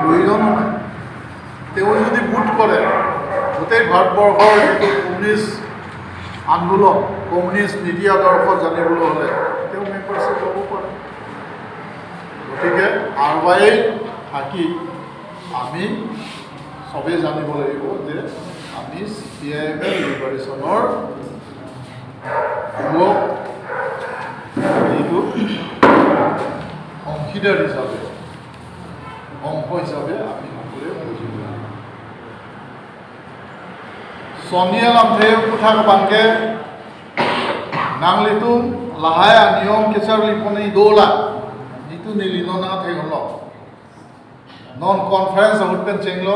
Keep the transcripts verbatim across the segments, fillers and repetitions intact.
প্ৰয়োজন নহয়। তেওঁ যদি ভোট কৰে, গোটেই ভাৰতবৰ্ষৰ যিটো কমিউনিষ্ট আন্দোলন, কমিউনিষ্ট নীতি আদৰ্শ জানিবলৈ হ'লে তেওঁ মেম্বাৰশ্বিপ ল'ব পাৰে। গতিকে আৰ ৱাই এ থাকি আমি সবেই জানিব লাগিব যে আমি C P I M L লিবাৰেশ্যনৰ যুৱ যিটো অংশীদাৰ হিচাপে, অংশ হিচাপে আমি সকলোৱে বুজিব লাগিব। Sonia Lamthe aphuthak abangke nanglitum lahai aniyom kecharli pon-i dolang. Itum neli non nangthek-olo. Non conference ahut pen chenglo.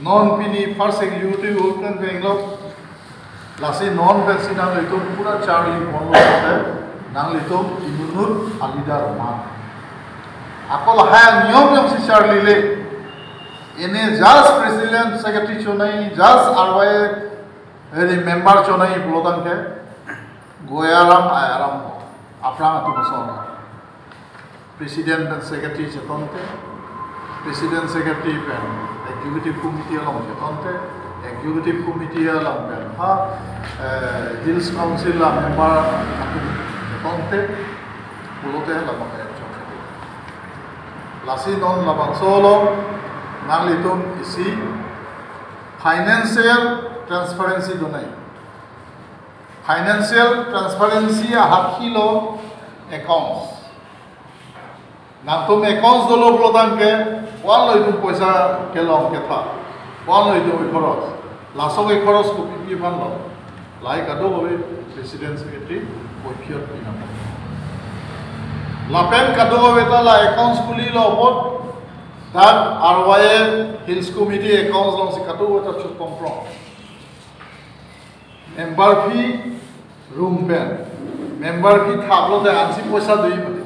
Non pini first executive ahut pen chenglo. Lasi non pensi nanglitum pura charli ponlo te nanglitum inut inut a-leader ma. Ako lahai aniyom jongsi charlile, ene just president secretary chonai, just R Y A member chonai pulotangte, goya alam, aya alam, aphrang atum ason. President pen secretary chetonte, president secretary pen executive committee along chetonte, executive committee along pen ha, eh, Hills Council a-member atum chetonte, pulote labang kaya chon. Lasi non labangso along nanglitum isi financial transparency donai. Financial transparency ahakhi lo accounts. Nangtum accounts dolo pulotangte, ko-an lo itum poisa kelong ketha, ko-an lo itum ikhoros, laso ikhoros kopi pi aphan lo, lahai kadokave president secretary kopi apot pinang. Lapen kadokave ta la accounts khulilo apot, dak R Y A Hills Committee accounts alongsi kadokave ta chotong prong. Member fee rum pen, member fee thaplote ansi poisa do-i mati.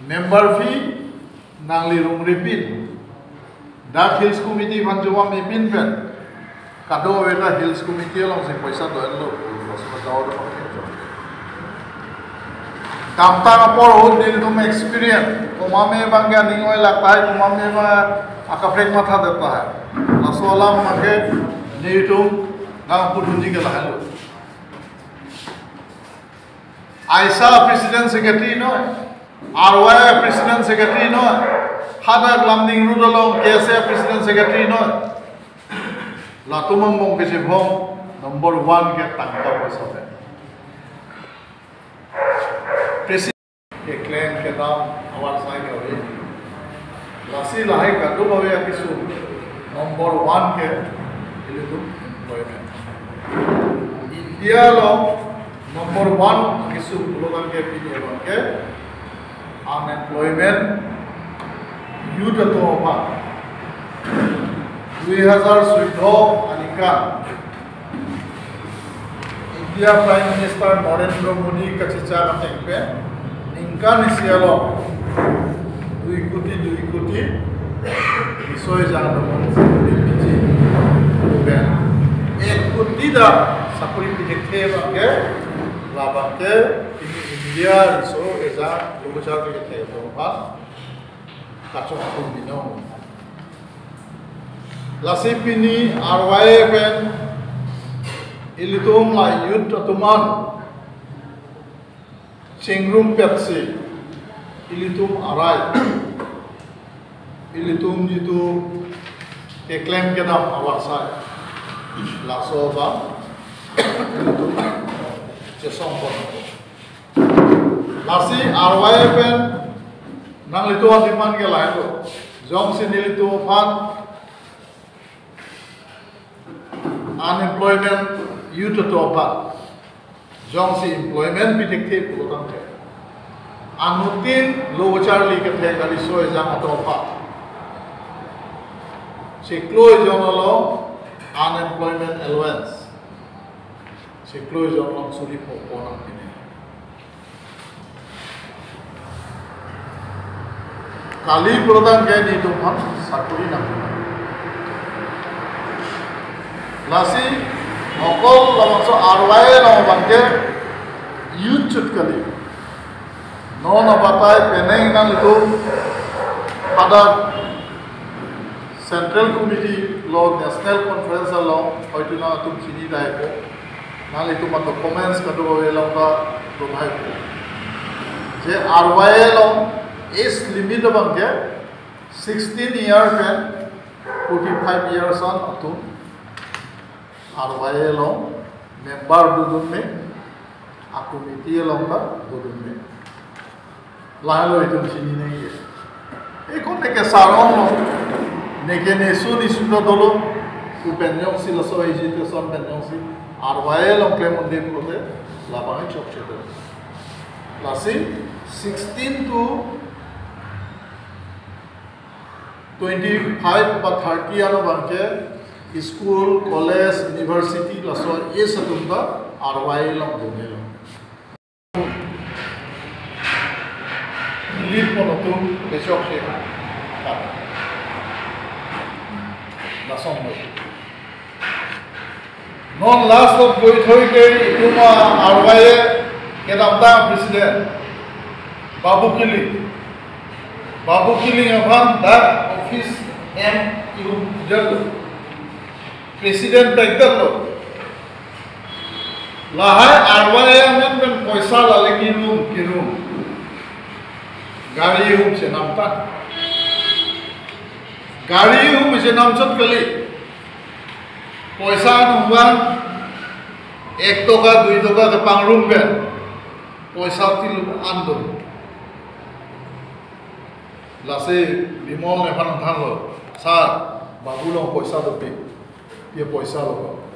Member fee nangli rungri pin, dak Hills Committee aphan joma me pin pen, kadokave ta Hills Committee alongsi poisa do-enlo, laso kadokave ta. Damtang apor ahut nelitum experience, komame abangke aning oilak tahai, komame abang akaprek mathadet tahai. Laso alam abangke nelitum nangpudunji ke lahelo. AISA president secretary noi, R Y A president secretary noi, hadak Lumding Road along K S A president secretary noi. Latum angbong kechebong number one ke tangka poisa pen. President keklem kedam avarsai kave. Lasi lahai kadokave akesung number one ke ilitum employment. India along number one akesung pulotangte pini abangke unemployment, youth atum aphan. Dui hajar soddo aningkan India Prime Minister Narendra Modi kachechak ateng pen ningkan isi along dui koti, dui koti riso ejang atum aphan sakori piji pen ek koti dak sakori pithekthe abangke, labangke pini India riso ejang loh kacharli kethe atum aphan kachongthum binong. Lasi pini R Y A pen ilitum la youth atum an chingrum petsi ilitum arai, ilitum jitu keklem kedam avarsai, laso abang ilitum chesong pon. Lasi R Y A pen nanglitum adimang ke lahelo. Jongsi nelitum aphan unemployment youth atum aphan jongsi employment pithekthe pulotangte, anuttin loh kacharli kethe kariso ejang atum aphan chiklo ejon along unemployment allowance, chiklo ejon along suri pho pon nangpine. Kali pulotangte nelitum aphan sakori nang. Lasi okol labangso R Y A along abangke youth chot kali. Non abatai penang nanglitum Pada Central Committee lo National Conference along hoitu nangtum chini dai po. Nanglitum ato comments kadokave along ta do hai po. Je R Y A along age limit abang ke sixteen year pen forty-five years an atum R Y A along member dodun me, a committee along ta dodun me. Lahelo itum chini nangji. Ekon neke sarong lo, neke nesu nesu ta dolo, pu pen jongsi laso agitation pen jongsi R Y A along klem un-e pulote, labang chokche do. Lasi sixteen to twenty-five ba thirty ano abang ke school, college, university laso age atum ta R Y A along dun-elo. Limit pon atum kechok si ka. Lason lo. Non last of Goithoi ke itum a R Y A kedamtang president Babu Killing. Babu Killing aphan dak office hem ihum jal president pekdetlo. Lahai R Y A amen pen poisa lale kirum kirum. Gari ihum chenam ta. Gari ihum chenam chot kali. Poisa nungwan ek toka, dui toka kepangrum pen poisa tilup an do. Lasi Bimol nephan nangthanlo, "Sir, Babu along poisa dopik, ye poisa lo."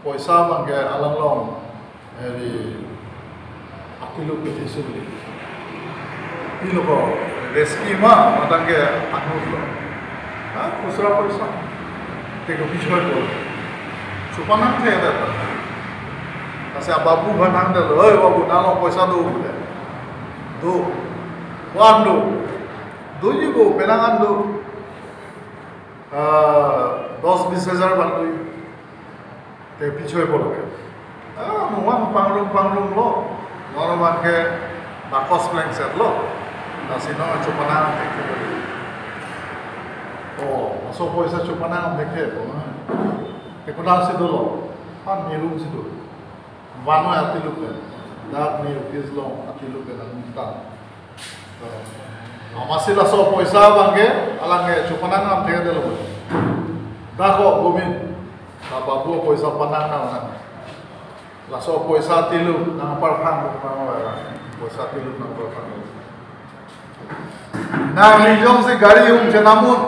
Poisa abang ke alang along, eri, atilup ke thesuli. Pilo ko, reski ma, matang ke anut lo. Ha, khusra poisa. Te kopi choi ko. Chupanang the da. Lasi a Babu aphan hangdetlo, "Oi Babu, nang along poisa do," pule. "Do." "Ko-an do?" "Doji bo, penang an do. Ah, dos bis hajar abang doji." Te pi choi pulo ke. Ah, nungwan pangrum pangrum lo. Nor abang ke bakos plengset lo. Lasi non chupanang thek thek. Oh, laso poisa chupanang thek thek. Te kodam si dolo. Pan nirum si do. Vano atilup pen. Dak ni office along atilup pen nangtan. Amatsi laso poisa abang ke, alang ke chupanang nam thekdetlo. Dak ko Gomin, ta Babu poisa panang nam nang. Laso poisa tilup nangparphang, poisa tilup nangparphang. Nangli jongsi gari ihum chenam un,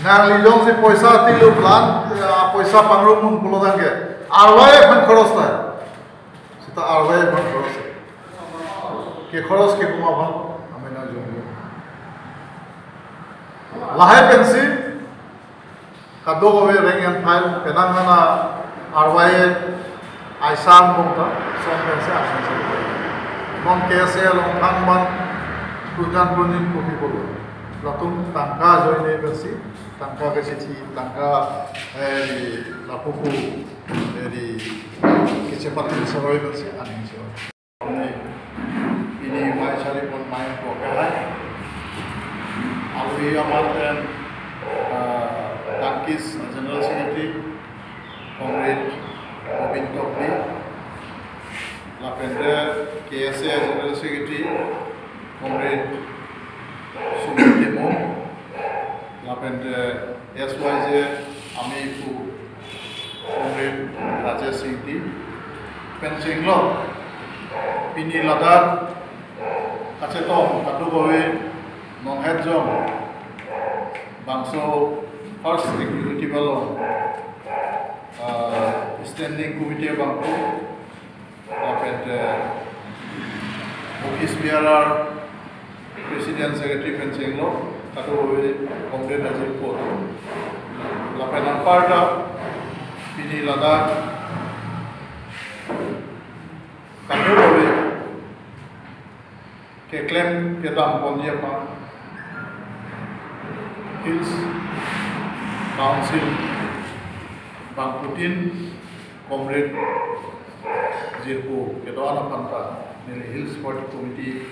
nangli jongsi poisa tilup lan, ya, poisa pangrum un pulo tangte, R Y A aphan khoros ta. Seta R Y A aphan khoros. Ke khoros ke komat aphan, amen ajung. Lahai pensi kadokave rank and file penang nana R Y A aisang bong ta, son pensi aisang si. Non K S A along thang man, tujan tunin kopi bolo. Latum tangka ajoine pensi, tangka kechithi, tangka, eh, lapupu, eh, di, kechepathin seroi pensi, aning seroi. Pini mai chari pon mai po kahai. Alohi amat pen, ah, Tankis General Secretary, Comrade Gobin Tokbi, lapen te K S A General Secretary, Comrade Sumit Timung, lapen te S Y J amei pu Comrade Rajesh Ingti pen chenglok pini ladak kachetong kadokave non het jong bangso first executive along, ah, standing committee abangphu, lapen te office bearer, president, secretary pen chenglok kadokave Comrade ajirpo. Lapen anparta pini ladak kadokave keklem kedam ponji aphan Hills Council bangphutin Comrade jirpo kedo-an aphan ta neli Hills Party Committee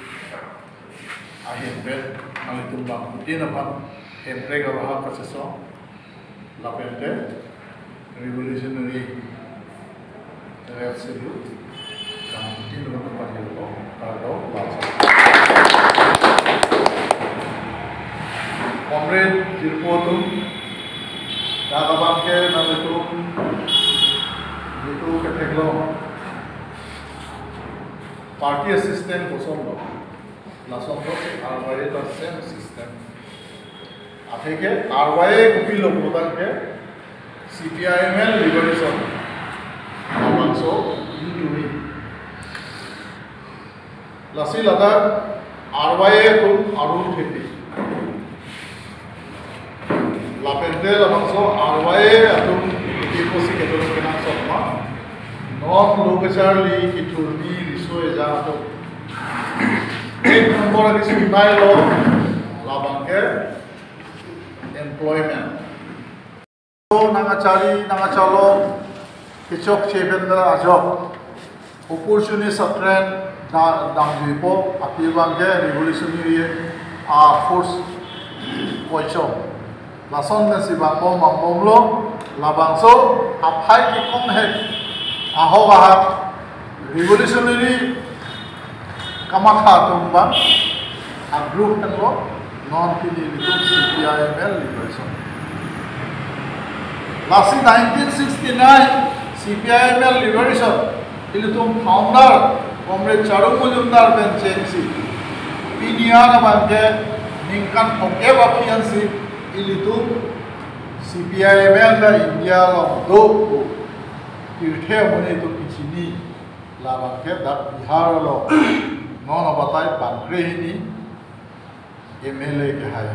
ahin pen Nanglitum bangphutin aphan Hemprek arohak kachesong lapente revolutionary red salute bangphutin aphan pajirpo, kardom, bangsa. Comrade jirpo atum, dak abangke nanglitum jitu ketheklong party system kosonlo, lason thotsi R Y A ta same system. Atheke R Y A kopilo pulotangte C P I M L liberation labangso yuturi. Lasi ladak R Y A atum Arun Thepi. Lapente labangso R Y A atum kipu si kedo kenangsot ma. Non lo kacharli kithurni riso ejang atum. Ek nombor agi sunai lo labangke employment. Nangkachari, nangkachalo, kechokche pen ta ajok opportunist atren da-, damjuipo, api abangke revolutionary, ah, force koichom. Lason pensi vangbom vangbomlo, labangso aphai kekong hek ahok ahak revolutionary kamatha atum abang a-group henlo non pini ilitum C P I M L liberation. Lasi nineteen sixty-nine C P I M L liberation ilitum founder Comrade Charu Majumdar pen chengsi pini an abangke ningkan thomkep aphi ansi ilitum C P I M L ta India along do pu pirthe amonit atum kechini. Labangke dak Bihar along non abatai bangkre hini M L A kehai.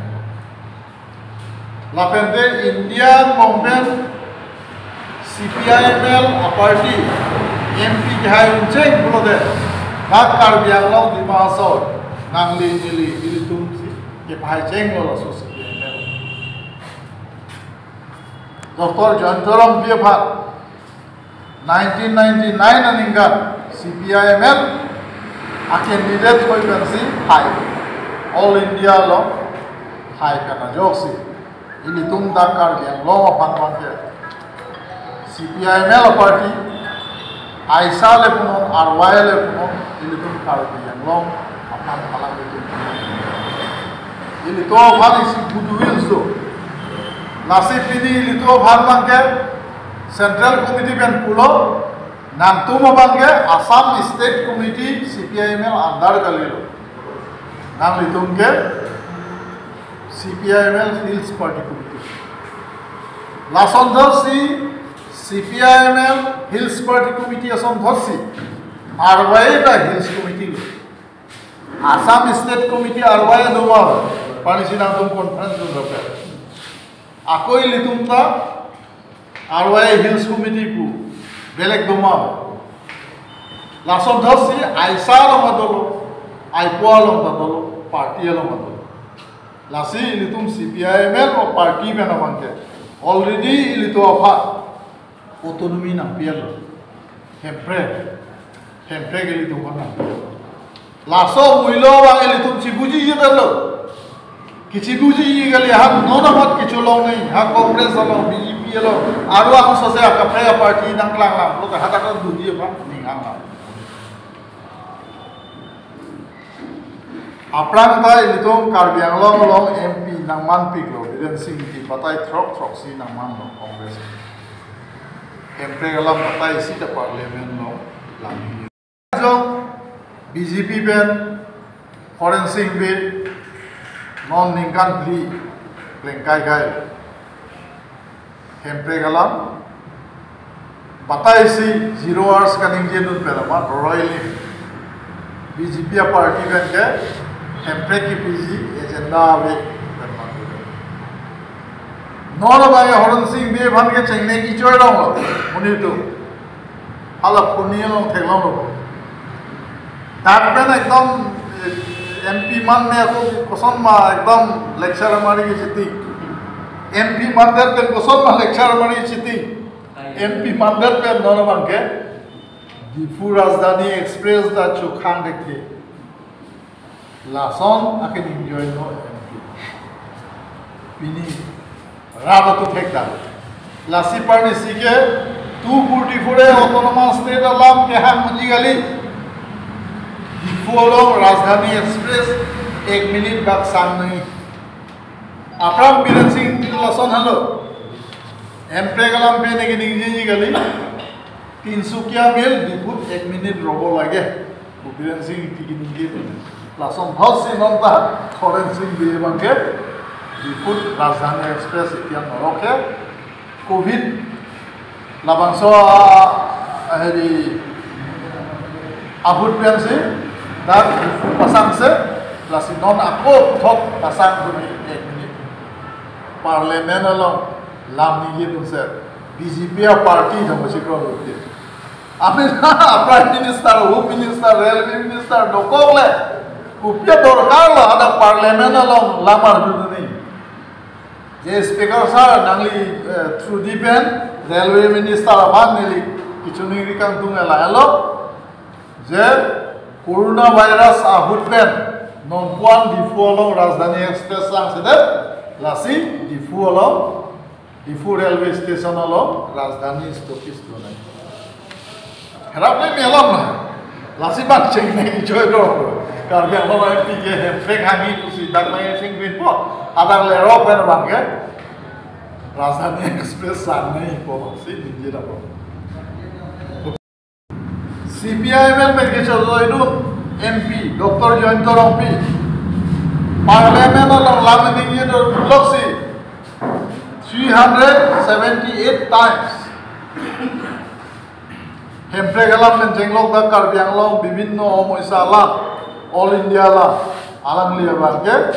Lapente India angbong pen C P I M L a-party M P kehai uncheng pulote dak Karbi Anglong Dima Hasao nangli neli ilitum si kepahai chenglo laso C P I M L. Doctor Jayanta Rampi aphan nineteen ninety-nine aningkan C P I M L a-candidate hoi pensi hai All India along hai pen ajoksi ilitum dak Karbi Anglong aphan abangke C P I M L a-party aisa le punon, R Y A le punon, ilitum Karbi Anglong aphan halak ilitum. Ilitum aphan isi goodwill so. Lasi pini ilitum aphan abangke Central Committee pen pulo, nangtum abangke Assam State Committee C P I M L under kalilo. Nanglitum ke C P I M L Hills Party Committee. Lason thotsi C P I M L Hills Party Committee ason thotsi R Y A ta Hills Committee lo. Assam State Committee R Y A doma, pini si nangtum conference dun rape. Ako ilitum ta R Y A Hills Committee pu belek doma. Lason thotsi aisa along ta dolo, aipo along ta dolo, party along ta dolo. Lasi ilitum C P I M L o party pen abangke already ilitum aphan autonomy nangpilo. Hemprek, Hemprek ilitum aphan nangpilo. Laso muilo abang ilitum chibuji jedetlo. Kechibuji kali, ha non amat kecholong nai, ha Congress along, B J P along, aru angsose akaprek a-party nangklanglang pulote hadak dunji aphan ning hanglang. Aphrang ta ilitum Karbi Anglong along M P nangmanpiklo, Biren Singh Engti batai throk throksi nangmanlo Congress. Hemprek alam batai sita parliament along lang. Jong B J P pen Horen Sing Bey non ningkan phli plengkai kai. Hemprek alam batai si zero hours kaningje dun pen amat roi li B J P a-party pen ke Hemprek kepiji agenda ave pen amat. Non abang Horen Sing Bey aphan ke chengne kechoi longlo, monit atum. Hala phone along theklonglo. Dak pen ekdom, eh, M P man me ako koson ma ekdom lecture mari kechiti. M P mandet pen koson ma lecture mari kechiti. M P mandet pen non abang ke Diphu Rajdhani Express ta chokhang thekthe. Lason akening join ho M P. Pini rat atum thekdam. Lasi parnisi ke two forty-four A autonomous state alam kehang unji kali. Diphu along Rajdhani Express ek minute bak sang nangji. Aphrang Biren Singh Ingti lason henlo. Hemprek alam pen ke ningjeji kali. Tinsukia Mill Diphu ek minute robo lage. Biren Singh Ingti ke ningje. Lason thotsi non ta Horen Sing Bey abangke Diphu Rajdhani Express etiam norok ke. Covid labangso, ah, heri ahut pensi dak Diphu pasangse, lasi non ako thot pasang dun ek minute. Parliament along lam ningje dunse, B J P a party jong si kro lute. Amin Prime Minister, Home Minister, Railway Minister dokok le, kopi adorkar lo hadak Parliament along lam arju dunji. Je Speaker sir, nangli, eh, through di pen Railway Minister aphan neli kachiningri kangtung lahelo, je coronavirus ahut pen non puan Diphu along Rajdhani Express langsedet, lasi Diphu along, Diphu Railway Station along Rajdhani Stoppage donai. Harap le melom na. Lasi bang chengneng choi do. Karbi Anglong M P ke Hemprek hangji pusi dak nang sing bin po. Adang le rok pen bang ke Rajdhani Express sang nangpo si ningje dappo. C P I M L pen kechojoi dun M P Doctor Jayanta Rongpi Parliament along lam ningje dun loksi three hundred seventy-eight times. Hemprek alam pen chenglok dak Karbi Anglong bibhinno omoisa alam, All India alam, alangli abangke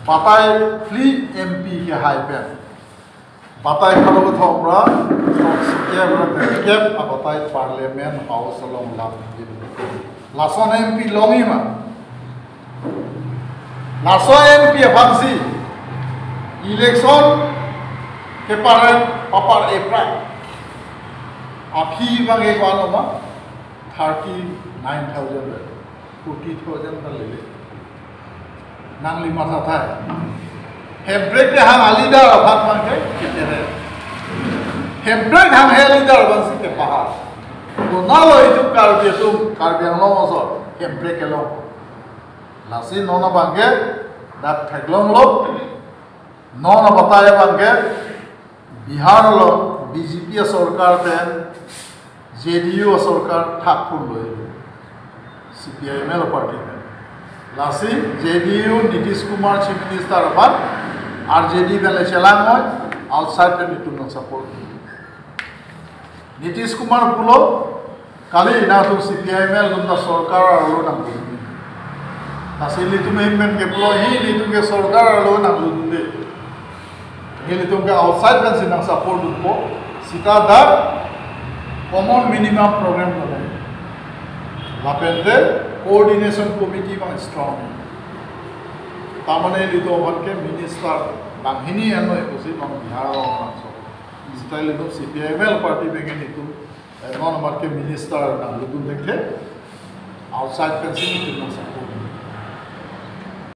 batai phli M P kehai pen. Batai kalo kethom ra, throksi kep ra, kep abatai Parliament House along lam. Lason M P longji ma. Laso M P aphansi election keparet papar epra. Aphi bang e ko-an ma, thirty nine thousand, forty thousand ta lele. Nangli matha thai. Hemprek kehang a-leader aphan bang ke ketere. Hemprek hanghe a-leader bangsi kepahar. Konatlo itum Karbi atum, Karbi Anglong oso Hemprek kelong. Lasi non abangke dak theklonglo. Non abatai abangke Bihar along B J P asorkar pen J D U asorkar thakphun lo, C P I M L party pen. Lasi J D U Nitish Kumar Chief Minister aphan R J D pen le chelangnon, outside pen itum nang support. Nitish Kumar pulo, kali nangtum C P I M L atum ta sorkar arlo nangdunde. Lasi ilitum ahin pen kepulo, hi ilitum ke sorkar arlo nangdunde. Ilitum ke outside pensi nang support dunpo, sita dak common minimum program lo. Lapen te coordination committee bang strong. Tamane ilitum aphan ke minister banghini anoi pusi non Bihar along nangso. Sita ilitum C P I M L party pen ke ilitum, eh, non amat ke minister nangdun thekthe, outside pensi ilitum nang support.